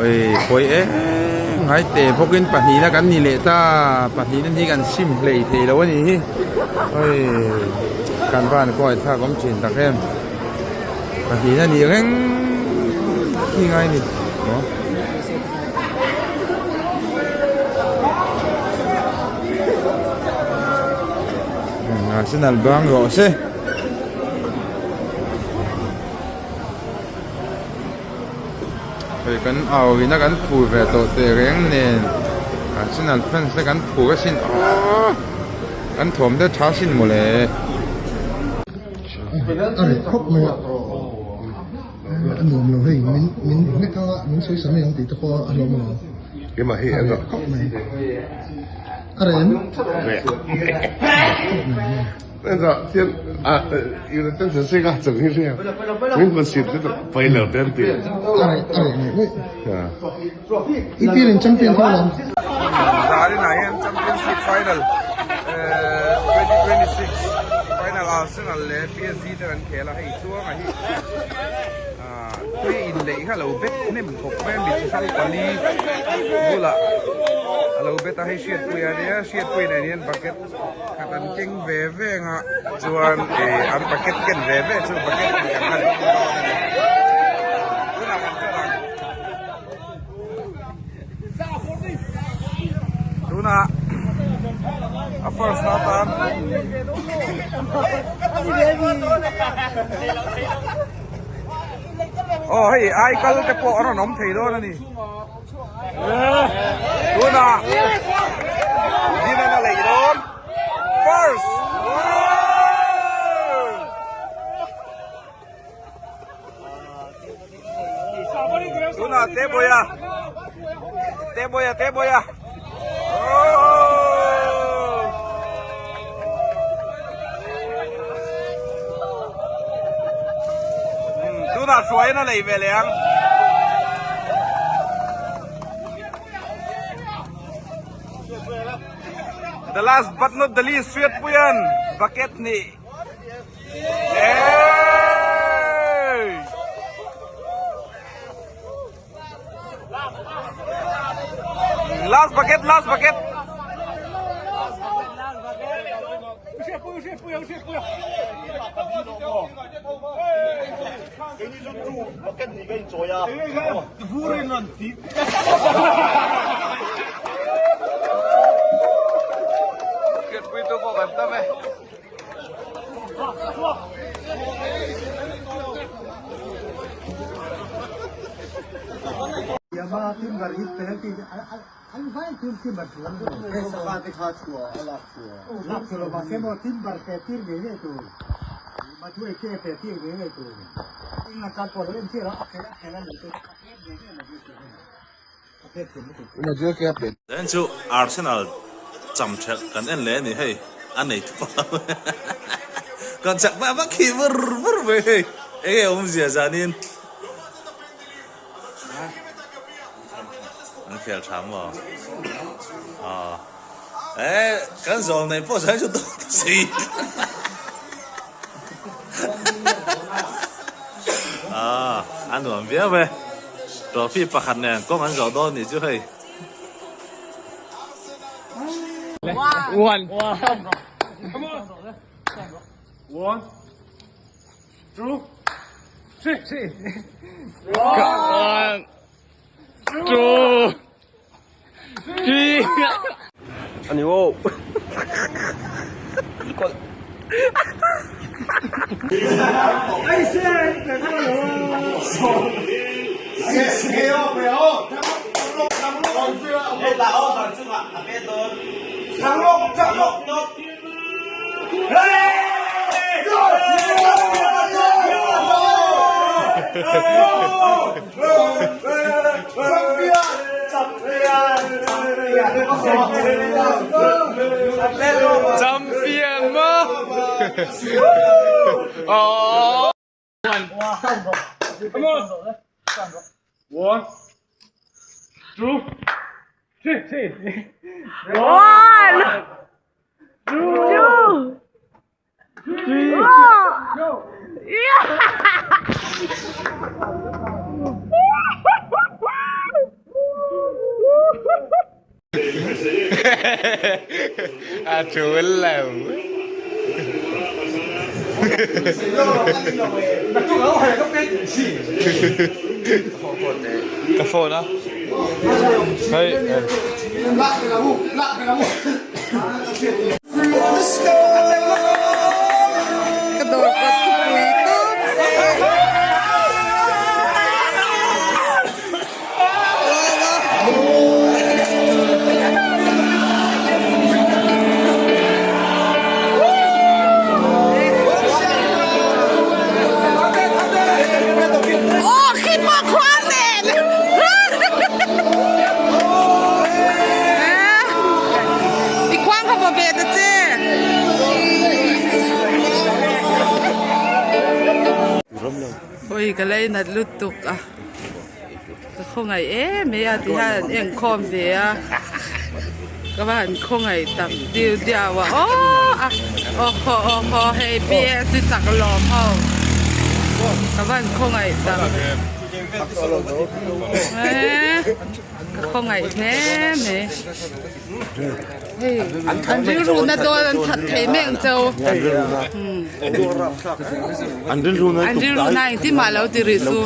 Oi pawi em ngai teh bawkin pahnihna kan ni leh ta pahnihna hi kan sim hlei thei lo a nih hi oi kan van kawi thlak awm thin tak em pahnihna nih reng hi ngai a ni aw. Arsenal bang rawh se. Hei kan au ina kan phur ve tawh teh reng nen Arsenal fans te kan phur asin aww kan thawm te tha asin mawle. A reh khawp mai a a nuam lo hei min min hnek anga min sawi sa mai ang tih te pawh a hlawm alawm a reh khawp mai a reh em? Reh khawp mai. EPL in champion kha alawm. Zarinah hian Championship final 2026 final Arsenal leh PSG te an khel a, hei chuangah hi tui inneih kha a lo bet hnem khawp mai a, mi chi hrang pali bulah a lo bet a, hei hriatpui a nia, hriatpui nen hian bucket Khat an keng ve ve ang a chuan ih an bucket ken ve ve chu bucket hnih ang a ni dawn a ni tunah kan hre lang tunah a first na tan aw hei ai kal te pawh a rawn awm thei dawn a ni. Tunah Dinan a lei dawn first Tunah Teboya Teboya Teboya Tunah hruaiin a lei ve leh ang. The last but not the least Hriatpuia'n bucket hnih. Hey! Last bucket, last bucket. Hriatpui tu pawh kan tam e. Then chu Arsenal cham thelh kan en leh a ni hei a nei thup a kan chak vak vak khi vur vur mai hei enge awmzia zanin an khel tha maw aw e kan zawl nei pawh zan chu dawt si a a nuam viau e. Trophy pakhat nen kawng an zawh dawn nih chu hei. One. One. Two. Three. One. Two. Three. Ani aw. Champion maw? Aww. One, two, three. One, two, three. Go. Yeah. A tul lo. Ka phone a. Hei. Ka dawr kawt chu pui tawp se. Aw khi pawh khua nen. I khuang kha vaw ve ta che. Ui ka lei nat lutuk a. Ka khawngaih em mai a ti hian an enkhawm ve a ka va han khawngaih tak diu diau a aw a aw haw aw haw hei P_S hi chak lawm ho ka va han khawngaih tak eee ka khawngaih hle mai hei an rilru na dawn an that thei mek ang cheu An rilru na an rilru na engtin mah lo ti rih su.